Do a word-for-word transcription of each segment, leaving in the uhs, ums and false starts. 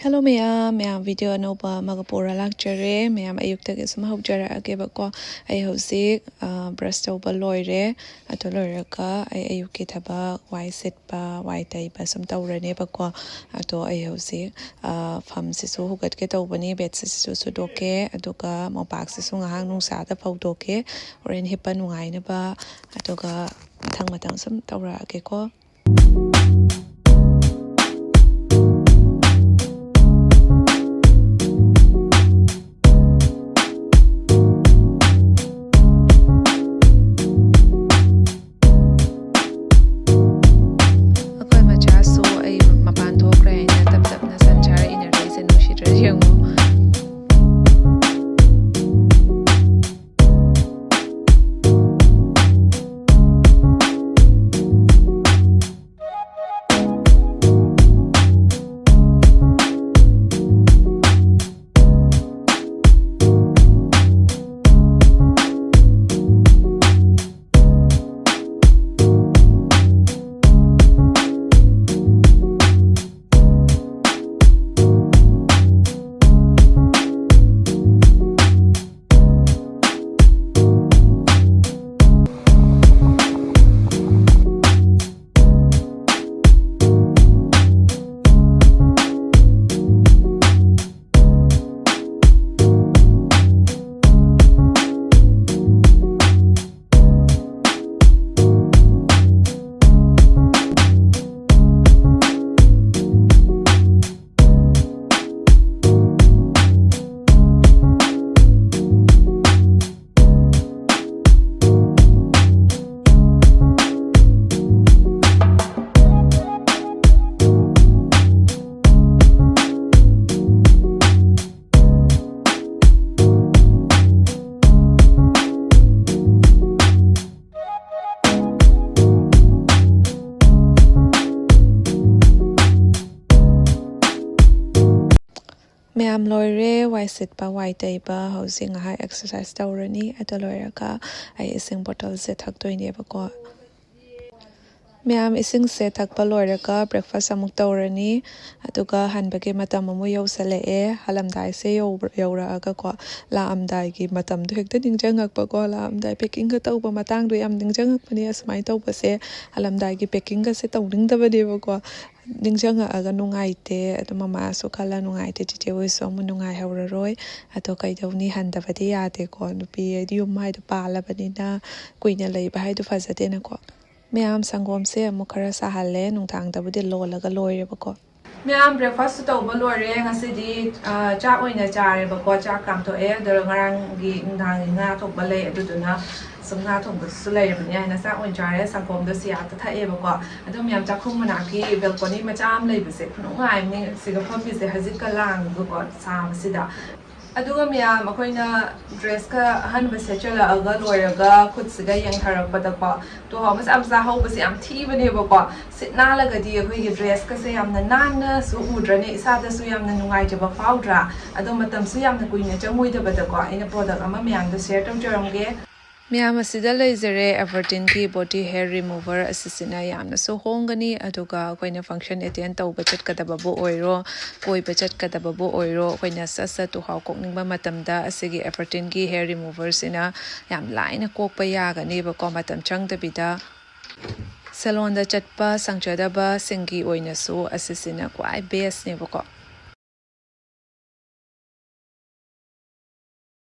Hello ꯃꯌꯥꯝ, ꯃꯌꯥꯝ video ꯑꯅꯧꯕ ꯑꯃꯒ ꯄꯨꯔ ꯂꯥꯛꯆꯔꯦ꯫ ꯃꯌꯥꯝ ꯑꯌꯨꯛꯇꯒꯤ ꯁꯨꯝ ꯍꯧꯖꯔꯛꯑꯒꯦꯕꯀꯣ꯫ ꯑꯩ ꯍꯧꯖꯤꯛ, ꯑ, brush ꯇꯧꯕ ꯂꯣꯏꯔꯦ꯫ ꯑꯗꯨ ꯂꯣꯏꯔꯒ ꯑꯩ ꯑꯌꯨꯛꯀꯤ ꯊꯕꯛ, ꯋꯥꯏ ꯁꯤꯠꯄ, ꯋꯥꯏ ꯇꯩꯕ ꯁꯨꯝ ꯇꯧꯔꯅꯦꯕꯀꯣ꯫ ꯑꯗꯣ ꯑꯩ ꯍꯧꯖꯤꯛ, ꯑ, ꯐꯝꯁꯤꯁꯨ ꯍꯨꯒꯠꯀꯦ ꯇꯧꯕꯅꯤ, bed sheet ꯁꯤꯁꯨ ꯁꯨꯗꯣꯛꯀꯦ, ꯑꯗꯨꯒ ꯃꯣꯝꯄꯥꯛꯁꯤꯁꯨ ꯉꯥꯏꯍꯥꯛ ꯅꯨꯡꯁꯥꯗ ꯐꯧꯗꯣꯛꯀꯦ, ꯍꯣꯔꯦꯟ ꯍꯤꯞꯄ ꯅꯨꯡꯉꯥꯏꯅꯕ꯫ ꯑꯗꯨꯒ ꯃꯊꯪ ꯃꯊꯪ ꯁꯨꯝ ꯇꯧꯔꯛꯑꯒꯦꯀꯣ꯫ ꯑꯩꯈꯣꯏ ꯃꯆꯥꯁꯨ ꯑꯩ ꯃꯄꯥꯟ ꯊꯣꯛꯈ꯭ꯔꯦ ꯍꯥꯏꯅ ꯇꯞ ꯇꯞꯅ ꯁꯟ ꯁꯥꯔ ꯏꯟꯅꯔꯛꯏꯁꯦ ꯅꯨꯡꯁꯤꯗ꯭ꯔꯥ ꯌꯦꯡꯉꯣ꯫ ꯃꯌꯥꯝ ꯂꯣꯏꯔꯦ, ꯋꯥꯏ ꯁꯤꯠꯄ, ꯋꯥꯏ ꯇꯩꯕ꯫ ꯍꯧꯖꯤꯛ ꯉꯥꯏꯍꯥꯛ exercise ꯇꯧꯔꯅꯤ꯫ ꯑꯗꯨ ꯂꯣꯏꯔꯒ ꯑꯩ ꯏꯁꯤꯡ bottleꯁꯦ ꯊꯛꯇꯣꯏꯅꯦꯕꯀꯣ꯫ ꯃꯌꯥꯝ, ꯏꯁꯤꯡꯁꯦ ꯊꯛꯄ ꯂꯣꯏꯔꯒ breakfast ꯑꯃꯨꯛ ꯇꯧꯔꯅꯤ꯫ ꯑꯗꯨꯒ ꯍꯟꯕꯒꯤ ꯃꯇꯝ ꯑꯃꯨꯛ ꯌꯧꯁꯜꯂꯛꯑꯦ꯫ ꯍꯜꯂꯝꯗꯥꯏꯁꯦ ꯌꯧꯕ-, ꯌꯧꯔꯛꯑꯒꯀꯣ, ꯂꯥꯛꯑꯝꯗꯥꯏꯒꯤ ꯃꯇꯝꯗꯣ ꯍꯦꯛꯇ ꯅꯤꯡꯁꯤꯡꯉꯛꯄꯀꯣ꯫ ꯂꯥꯛꯑꯝꯗꯥꯏ packingꯒ ꯇꯧꯕ ꯃꯇꯥꯡꯗꯣ ꯌꯥꯝ ꯅꯤꯡꯁꯤꯡꯉꯛꯄꯅꯦ꯫ ꯑꯁꯨꯃꯥꯏꯅ ꯇꯧꯕꯁꯦ, ꯍꯜꯂꯝꯗꯥꯏꯒꯤ packingꯒꯁꯦ ꯇꯧꯅꯤꯡꯗꯕꯅꯦꯕꯀꯣ꯫ ꯅꯤꯡꯁꯤꯡꯉꯛꯑꯒ ꯅꯨꯡꯉꯥꯏꯇꯦ꯫ ꯑꯗꯨ ꯃꯃꯥꯁꯨ ꯈꯜꯂ ꯅꯨꯡꯉꯥꯏꯇꯦ, ꯆꯤꯆꯦ ꯍꯣꯏꯁꯨ ꯑꯃꯨꯛ ꯅꯨꯡꯉꯥꯏꯍꯧꯔꯔꯣꯏ꯫ ꯑꯗꯣ ꯀꯩꯗꯧꯅꯤ, ꯍꯟꯗꯕꯗꯤ ꯌꯥꯗꯦꯀꯣ꯫ ꯅꯨꯄꯤ ꯍꯥꯏꯗꯤ ꯌꯨꯝ ꯍꯥꯏꯗꯣ ꯄꯥꯜꯂꯕꯅꯤꯅ ꯀꯨꯏꯅ ꯂꯩꯕ ꯍꯥꯏꯗꯣ ꯐꯖꯗꯦꯅꯀꯣ꯫ ꯃꯌꯥꯝ, ꯁꯪꯒꯣꯝꯁꯦ ꯑꯃꯨꯛ ꯈꯔ ꯁꯥꯍꯜꯂꯦ꯫ ꯅꯨꯡꯗꯥꯡꯗꯕꯨꯗꯤ ꯂꯣꯜꯂꯒ ꯂꯣꯏꯔꯦꯕꯀꯣ꯫ ꯃꯌꯥꯝ, breakfast ꯇꯧꯕ ꯂꯣꯏꯔꯦ꯫ ꯉꯁꯤꯗꯤ, ꯑ, ꯆꯥꯛ ꯑꯣꯏꯅ ꯆꯥꯔꯦꯕꯀꯣ꯫ ꯆꯥꯛ ꯀꯥꯝꯊꯣꯛꯑꯦ꯫ ꯑꯗꯣ ꯉꯔꯥꯡꯒꯤ ꯅꯨꯡꯗꯥꯡꯒꯤ ꯉꯥ ꯊꯣꯡꯕ ꯂꯩ, ꯑꯗꯨꯗꯨꯅ ꯁꯨꯝ ꯉꯥ ꯊꯣꯡꯕꯁꯨ ꯂꯩꯔꯕꯅꯤ ꯍꯥꯏꯅ ꯆꯥꯛ ꯑꯣꯏꯅ ꯆꯥꯔꯦ꯫ ꯁꯪꯒꯣꯝꯗꯣ ꯁꯤꯌꯥꯠꯇ ꯊꯛꯑꯦꯕꯀꯣ꯫ ꯑꯗꯣ ꯃꯌꯥꯝ, ꯆꯥꯛꯈꯨꯝ ꯃꯅꯥꯛꯀꯤ balcony ꯃꯆꯥ ꯑꯃ ꯂꯩꯕꯁꯦ ꯈꯨꯅꯨꯡꯉꯥꯏ ꯑꯃꯅꯤ꯫ ꯁꯤꯒ ꯐꯝꯃꯤꯁꯦ ꯍꯧꯖꯤꯛꯀ ꯂꯥꯡꯕꯀꯣ, ꯁꯥꯕꯁꯤꯗ꯫ ꯑꯗꯨꯒ ꯃꯌꯥꯝ, ꯑꯩꯈꯣꯏꯅ dressꯀ ꯑꯍꯟꯕ ꯁꯦꯠꯆꯜꯂꯛꯑꯒ ꯂꯣꯏꯔꯒ ꯈꯨꯠꯁꯤꯒ ꯌꯦꯡꯊꯔꯛꯄꯗꯀꯣ, ꯇꯨꯍꯥꯎ ꯃꯆꯥ ꯃꯆꯥ ꯍꯧꯕꯁꯦ ꯌꯥꯝ ꯊꯤꯕꯅꯦꯕꯀꯣ꯫ ꯁꯤꯠ ꯅꯥꯜꯂꯒꯗꯤ ꯑꯩꯈꯣꯏꯒꯤ dressꯀꯁꯦ ꯌꯥꯝꯅ ꯅꯥꯟꯅꯁꯨ ꯎꯗ꯭ꯔꯅꯦ, ꯏꯁꯥꯗꯁꯨ ꯌꯥꯝꯅ ꯅꯨꯡꯉꯥꯏꯖꯕ ꯐꯥꯎꯗ꯭ꯔꯥ? ꯑꯗꯣ ꯃꯇꯝꯁꯨ ꯌꯥꯝꯅ ꯀꯨꯏꯅ ꯆꯪꯉꯣꯏꯗꯕꯗꯀꯣ, ꯑꯩꯅ product ꯑꯃ ꯃꯌꯥꯝꯗ share ꯇꯧꯖꯔꯝꯒꯦ꯫ ꯃꯌꯥꯝ, ꯑꯁꯤꯗ ꯂꯩꯖꯔꯦ Everteenꯒꯤ body hair remover꯫ ꯑꯁꯤꯁꯤꯅ ꯌꯥꯝꯅꯁꯨ ꯍꯣꯡꯒꯅꯤ, ꯑꯗꯨꯒ ꯑꯩꯈꯣꯏꯅ function attend ꯇꯧꯕ ꯆꯠꯀꯗꯕꯕꯨ ꯑꯣꯏꯔꯣ, ꯀꯣꯏꯕ ꯆꯠꯀꯗꯕꯕꯨ ꯑꯣꯏꯔꯣ, ꯑꯩꯈꯣꯏꯅ ꯁꯠ ꯁꯠ ꯇꯨꯍꯥꯎ ꯀꯣꯛꯅꯤꯡꯕ ꯃꯇꯝꯗ ꯑꯁꯤꯒꯤ Everteenꯒꯤ hair removerꯁꯤꯅ ꯌꯥꯝ ꯂꯥꯏꯅ ꯀꯣꯛꯄ ꯌꯥꯒꯅꯦꯕꯀꯣ, ꯃꯇꯝ ꯆꯪꯗꯕꯤꯗ꯫ Salonꯗ ꯆꯠꯄ ꯁꯪꯖꯗꯕꯁꯤꯡꯒꯤ ꯑꯣꯏꯅꯁꯨ ꯑꯁꯤꯁꯤꯅ ꯈ꯭ꯋꯥꯏ bestꯅꯦꯕꯀꯣ꯫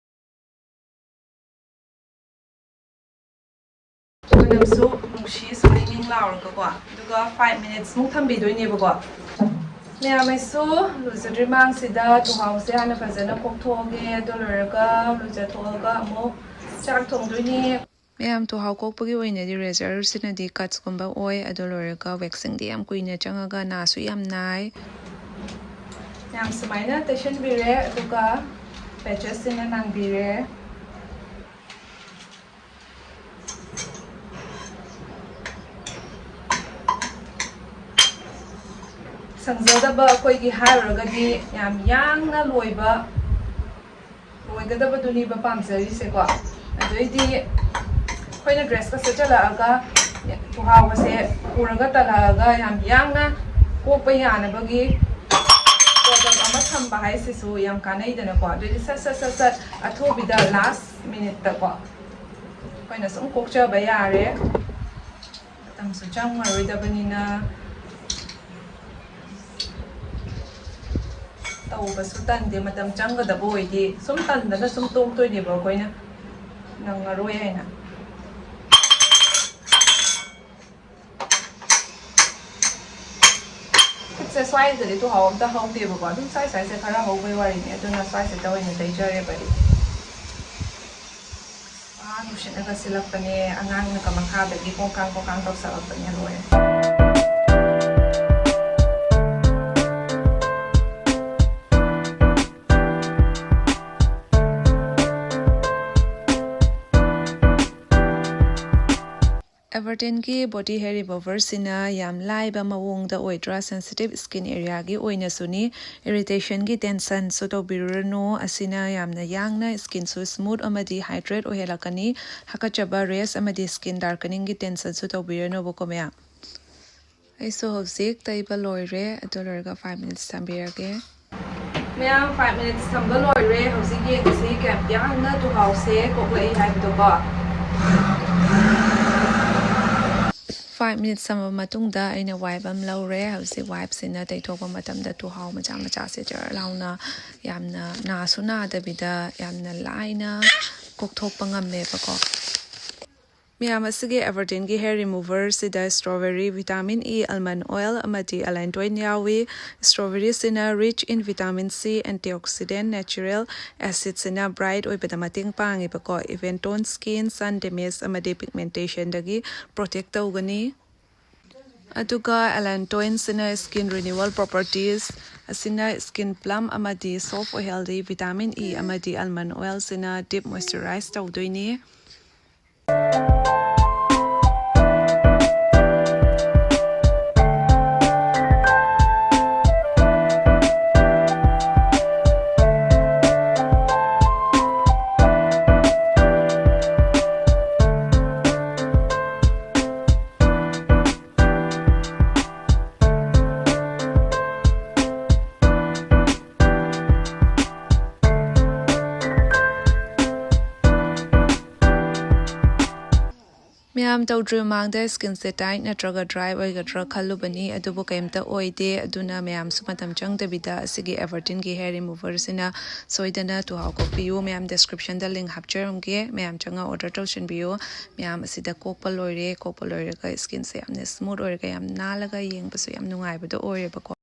ꯃꯅꯝꯁꯨ ꯅꯨꯡꯁꯤ, ꯁꯨꯃꯥꯏ ꯏꯪ ꯏꯪ ꯂꯥꯎꯔꯒꯀꯣ꯫ ꯑꯗꯨꯒ five minutesꯃꯨꯛ ꯊꯝꯕꯤꯗꯣꯏꯅꯦꯕꯀꯣ꯫ ꯃꯌꯥꯝ, ꯑꯩꯁꯨ ꯂꯨꯖꯗ꯭ꯔꯤ ꯃꯥꯡꯁꯤꯗ ꯇꯨꯍꯥꯎꯁꯦ ꯍꯥꯟꯅ ꯐꯖꯅ ꯀꯣꯛꯊꯣꯛꯑꯒꯦ꯫ ꯑꯗꯨ ꯂꯣꯏꯔꯒ ꯂꯨꯖꯊꯣꯛꯑꯒ ꯑꯃꯨꯛ ꯆꯥꯛ ꯊꯣꯡꯗꯣꯏꯅꯦ꯫ ꯃꯌꯥꯝ, ꯇꯨꯍꯥꯎ ꯀꯣꯛꯄꯒꯤ ꯑꯣꯏꯅꯗꯤ razorꯁꯤꯅꯗꯤ cutsꯀꯨꯝꯕ ꯑꯣꯏ꯫ ꯑꯗꯨ ꯂꯣꯏꯔꯒ waxingꯗꯤ ꯌꯥꯝ ꯀꯨꯏꯅ ꯆꯪꯉꯒ ꯅꯥꯁꯨ ꯌꯥꯝ ꯅꯥꯏ꯫ ꯃꯌꯥꯝ, ꯁꯨꯃꯥꯏꯅ ꯇꯩꯁꯟꯕꯤꯔꯦ, ꯑꯗꯨꯒ patchesꯁꯤꯅ ꯅꯥꯟꯕꯤꯔꯦ꯫ ꯁꯪꯖꯗꯕ ꯑꯩꯈꯣꯏꯒꯤ ꯍꯥꯏꯔꯨꯔꯒꯗꯤ ꯌꯥꯝ ꯌꯥꯡꯅ ꯂꯣꯏꯕ, ꯂꯣꯏꯒꯗꯕꯗꯨꯅꯤꯕ ꯄꯥꯝꯖꯔꯤꯁꯦꯀꯣ꯫ ꯑꯗꯩꯗꯤ ꯑꯩꯈꯣꯏꯅ dressꯀ ꯁꯦꯠꯆꯜꯂꯛꯑꯒ ꯊꯨꯍꯥꯎ ꯑꯁꯦ ꯄꯨꯔꯒ ꯇꯜꯂꯛꯑꯒ ꯌꯥꯝ ꯌꯥꯡꯅ ꯀꯣꯛꯄ ꯌꯥꯅꯕꯒꯤ ꯄ꯭ꯔꯣꯗꯛ ꯑꯃ ꯊꯝꯕ ꯍꯥꯏꯁꯤꯁꯨ ꯌꯥꯝ ꯀꯥꯟꯅꯩꯗꯅꯀꯣ꯫ ꯑꯗꯨꯗꯤ ꯁꯠ ꯁꯠ ꯁꯠ ꯁꯠ ꯑꯊꯨꯕꯤꯗ ꯂꯥꯁ ꯃꯤꯅꯤꯠꯇꯀꯣ ꯑꯩꯈꯣꯏꯅ ꯁꯨꯝ ꯀꯣꯛꯆꯕ ꯌꯥꯔꯦ꯫ ꯃꯇꯝꯁꯨ ꯆꯪꯉꯔꯣꯏꯗꯕꯅꯤꯅ ꯇꯧꯕꯁꯨ ꯇꯟꯗꯦ꯫ ꯃꯇꯝ ꯆꯪꯒꯗꯕ ꯑꯣꯏꯗꯤ ꯁꯨꯝ ꯇꯟꯗꯅ ꯁꯨꯝ ꯇꯣꯛꯇꯣꯏꯅꯦꯕ ꯑꯩꯈꯣꯏꯅ, ꯅꯪꯉꯔꯣꯏ ꯍꯥꯏꯅ꯫ ꯈꯨꯠꯁꯦ ꯁ꯭ꯋꯥꯏꯁꯤꯗꯗꯤ ꯊꯨꯍꯥꯎ ꯑꯝꯇ ꯍꯧꯗꯦꯕꯀꯣ, ꯑꯗꯨꯝ ꯁ꯭ꯋꯥꯏ ꯁ꯭ꯋꯥꯏꯁꯦ ꯈꯔ ꯍꯧꯕꯩ ꯋꯥꯔꯤꯅꯤ, ꯑꯗꯨꯅ ꯁ꯭ꯋꯥꯏꯁꯤꯗ ꯑꯣꯏꯅ ꯇꯩꯖꯔꯦꯕ ꯑꯩ꯫ ꯑꯥ, ꯅꯨꯡꯁꯤꯠꯅꯒ ꯁꯤꯜꯂꯛꯄꯅꯦ, ꯑꯉꯥꯡꯅꯒ ꯃꯈꯥꯗꯒꯤ ꯀꯣꯡꯀꯥꯡ ꯀꯣꯡꯀꯥꯡ ꯇꯧꯁꯜꯂꯛꯄꯅꯦ, ꯂꯣꯏꯔꯦ꯫ ꯑꯦꯚꯔꯇꯦꯟꯒꯤ ꯕꯣꯗꯤ ꯍꯦꯌꯔ ꯔꯤꯃꯨꯚꯔꯁꯤꯅ ꯌꯥꯝ ꯂꯥꯏꯕ ꯃꯑꯣꯡꯗ ꯑꯣꯏꯗ꯭ꯔꯥ? Sensitive skin ꯑꯦꯔꯤꯌꯥꯒꯤ ꯑꯣꯏꯅꯁꯨꯅꯤ꯫ ꯏꯔꯤꯇꯦꯁꯟꯒꯤ ꯇꯦꯟꯁꯟꯁꯨ ꯇꯧꯕꯤꯔꯨꯔꯅꯨ꯫ ꯑꯁꯤꯅ ꯌꯥꯝꯅ ꯌꯥꯡꯅ ꯁ꯭ꯀꯤꯟꯁꯨ ꯁ꯭ꯃꯨꯠ ꯑꯃꯗꯤ ꯍꯥꯏꯗ꯭ꯔꯦꯠ ꯑꯣꯏꯍꯜꯂꯛꯀꯅꯤ꯫ ꯍꯥꯀꯠꯆꯕ, ꯔꯦꯁ ꯑꯃꯗꯤ ꯁ꯭ꯀꯤꯟ ꯗꯥꯔꯀꯅꯤꯡꯒꯤ ꯇꯦꯟꯁꯟꯁꯨ ꯇꯧꯕꯤꯔꯅꯨꯕꯀꯣ ꯃꯌꯥꯝ꯫ ꯑꯩꯁꯨ ꯍꯧꯖꯤꯛ ꯇꯩꯕ ꯂꯣꯏꯔꯦ꯫ ꯑꯗꯨ ꯂꯣꯏꯔꯒ ꯐꯥꯏꯚ ꯃꯤꯅꯤꯠꯁ ꯊꯝꯕꯤꯔꯒꯦ꯫ ꯃꯌꯥꯝ, ꯐꯥꯏꯚ ꯃꯤꯅꯤꯠꯁ ꯊꯝꯕ ꯂꯣꯏꯔꯦ꯫ ꯍꯧꯖꯤꯛ ꯌꯦꯡꯉꯁꯤ ꯀꯌꯥꯝ ꯌꯥꯡꯅ ꯊꯨꯍꯥꯎꯁꯦ ꯀꯣꯛꯂꯛꯏ ꯍꯥꯏꯕꯗꯣꯀꯣ꯫ ꯐꯥꯏꯚ ꯃꯤꯅꯤꯠꯁ ꯊꯝꯃꯕ ꯃꯇꯨꯡꯗ ꯑꯩꯅ ꯋꯥꯏꯞ ꯑꯃ ꯂꯧꯔꯦ꯫ ꯍꯧꯖꯤꯛ ꯋꯥꯏꯞꯁꯤꯅ ꯇꯩꯊꯣꯛꯄ ꯃꯇꯝꯗ ꯊꯨꯍꯥꯎ ꯃꯆꯥ ꯃꯆꯥꯁꯦ ꯖꯔ ꯂꯥꯎꯅ ꯌꯥꯝꯅ ꯅꯥꯁꯨ ꯅꯥꯗꯕꯤꯗ ꯌꯥꯝꯅ ꯂꯥꯏꯅ ꯀꯣꯛꯊꯣꯛꯄ ꯉꯝꯃꯦꯕꯀꯣ꯫ ꯃꯌꯥꯝ, ꯑꯁꯤꯒꯤ ꯑꯦꯚꯔꯇꯦꯟꯒꯤ ꯍꯦꯌꯔ ꯔꯤꯃꯨꯚꯔꯁꯤꯗ strawberry, vitamin E, almond oil ꯑꯃꯗꯤ ꯑꯦꯂꯦꯟꯇꯣꯏꯟ ꯌꯥꯎꯏ꯫ Strawberryꯁꯤꯅ rich in vitamin C, antioxidant, natural acidꯁꯤꯅ ꯕ꯭ꯔꯥꯏꯠ ꯑꯣꯏꯕꯗ ꯃꯇꯦꯡ ꯄꯥꯡꯉꯦꯕꯀꯣ, even tone skin, sun damage ꯑꯃꯗꯤ ꯄꯤꯒꯃꯦꯟꯇꯦꯁꯟꯗꯒꯤ ꯄ꯭ꯔꯣꯇꯦꯛ ꯇꯧꯒꯅꯤ꯫ ꯑꯗꯨꯒ ꯑꯦꯂꯦꯟꯇꯣꯏꯟꯁꯤꯅ skin renewal properties ꯑꯁꯤꯅ skin plump ꯑꯃꯗꯤ soft ꯑꯣꯏꯍꯜꯂꯤ꯫ Vitamin E ꯑꯃꯗꯤ almond oilꯁꯤꯅ deep moisturize ꯇꯧꯗꯣꯏꯅꯤ꯫ ꯌꯥꯝ ꯇꯧꯗ꯭ꯔꯤ ꯃꯃꯥꯡꯗ ꯁ꯭ꯀꯤꯟꯁꯦ ꯇꯥꯏꯠ ꯅꯠꯇ꯭ꯔꯒ ꯗ꯭ꯔꯥꯏ ꯑꯣꯏꯒꯗ꯭ꯔꯥ ꯈꯜꯂꯨꯕꯅꯤ, ꯑꯗꯨꯕꯨ ꯀꯩꯝꯇ ꯑꯣꯏꯗꯦ꯫ ꯑꯗꯨꯅ ꯃꯌꯥꯝꯁꯨ ꯃꯇꯝ ꯆꯪꯗꯕꯤꯗ ꯑꯁꯤꯒꯤ ꯑꯦꯚꯔꯇꯤꯟꯒꯤ ꯍꯦꯌꯔ ꯔꯤꯃꯨꯚꯔꯁꯤꯅ ꯁꯣꯏꯗꯅ ꯇꯨꯍꯥꯎ ꯀꯣꯛꯄꯤꯌꯨ꯫ ꯃꯌꯥꯝ ꯗꯤꯁꯀ꯭ꯔꯤꯞꯁꯟꯗ ꯂꯤꯡ ꯍꯥꯞꯆꯔꯝꯒꯦ, ꯃꯌꯥꯝ ꯆꯪꯉ ꯑꯣꯔꯗꯔ ꯇꯧꯁꯤꯟꯕꯤꯌꯨ꯫ ꯃꯌꯥꯝ ꯑꯁꯤꯗ ꯀꯣꯛꯄ ꯂꯣꯏꯔꯦ꯫ ꯀꯣꯛꯄ ꯂꯣꯏꯔꯒ ꯁ꯭ꯀꯤꯟꯁꯦ ꯌꯥꯝꯅ ꯁ꯭ꯃꯨꯠ ꯑꯣꯏꯔꯒ ꯌꯥꯝ ꯅꯥꯜꯂꯒ ꯌꯦꯡꯕꯁꯨ ꯌꯥꯝ ꯅꯨꯡꯉꯥꯏꯕꯗꯣ ꯑꯣꯏꯔꯦꯕꯀꯣ꯫